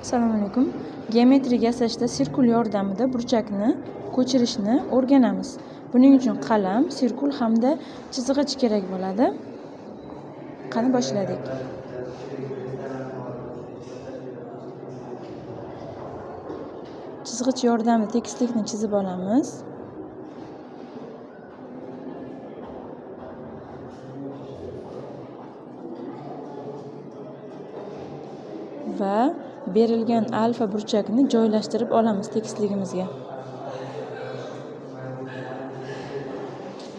Assalomu alaykum. Geometrik yasashda sirkul yordamida burchakni ko'chirishni o'rganamiz. Buning uchun qalam, sirkul hamda chizg'ich kerak bo'ladi. Qani, boshladik. Chizg'ich yordamida tekislikni chizib olamiz. Va berilgan alfa burchakni joylashtirib olamiz tekisligimizga.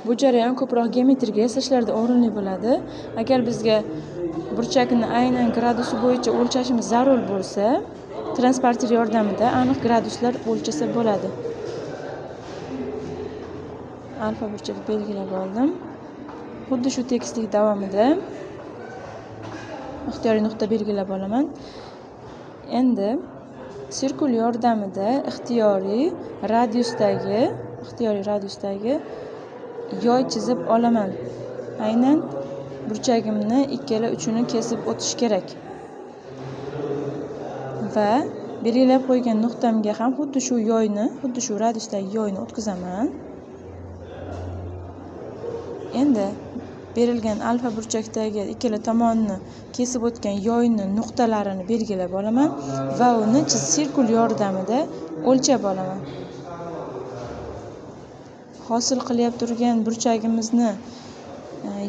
Bu jarayon ko'proq geometrik yasashlarda o'rinli bo'ladi. Agar bizga burchakni aynan gradusi bo'yicha o'lchashimiz zarur bo'lsa, transporter yordamida aniq graduslar o'lchasa bo'ladi. Alfa burchak belgilab oldim. Xuddi shu tekislik davomida ixtiyoriy nuqta belgilab olaman. Endi sirkul yordamida ixtiyoriy radiusdagi yoy chizib olaman. Aynan burchagimni ikkala uchini kesib o'tishi kerak. Va belgilab qo'ygan nuqtamga ham xuddi shu yoyni, xuddi shu radiusdagi yoyni o'tkazaman. Endi berilgan alfa burchakdagi ikkala tomonni kesib o'tgan yoyni nuqtalarini belgilab olaman va uni sirkul yordamida o'lchab olaman. Hosil qilyap turgan burchagimizni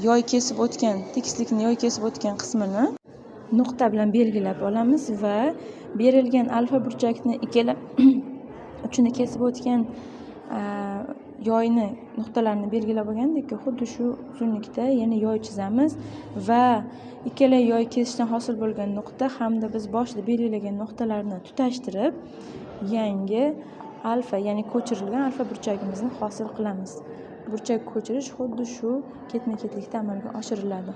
yoy kesib o'tgan, tekislikni yoy kesib o'tgan qismini nuqta bilan belgilab olamiz va berilgan alfa burchakni ikkala uchini kesib o'tgan yoyni nuqtalarini belgilab olgandik, xuddi shu uzunlikda yana yoy chizamiz va ikkala yoy kesishdan hosil bo'lgan nuqta hamda biz boshida belgilagan nuqtalarni tutashtirib, yangi alfa, ya'ni ko'chirilgan alfa burchagimizni hosil qilamiz. Burchak ko'chirish xuddi shu ketma-ketlikda amalga oshiriladi.